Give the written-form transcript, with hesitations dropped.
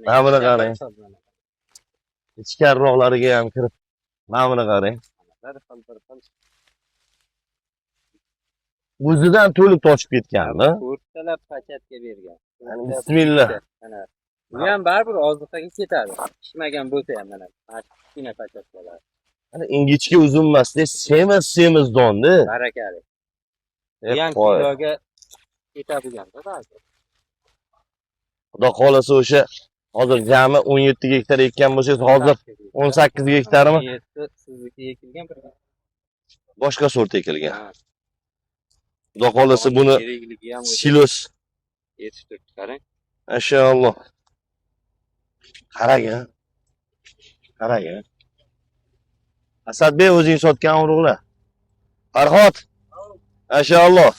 Mana buni qarang. Ichkariroqlariga ham kirib. Mana buni qarang. Bir xil, bir xil. O'zidan to'lib toshib ketgan-da. To'rttalab paketga bergan. Yani bismillah. Mana. Bu ham baribir oziqaga ketadi. Pishmagan bo'lsa ham mana. Mana shu kichkina paketkalar. Mana ingichka uzun emasda, semiz semiz donda. Barakali. E, Bu ham qo'y. kiloga ketadigan-da ba'zi. Xudo xohlasa, o'sha hozir jami 17 gektar ekkan bo'lsangiz, hozir 18 gektarmi? 17 sizniki ekilgan bir. Boshqa sort ekilgan. Ha, Xudo xohlasa, buni Kerakligi ham o'sha silos yetishib turibdi, qarang. Mashalloh. Qarang, a. Qarang, a. Asadbek, o'zing sotgan urug'lar. Farhod. Mashalloh.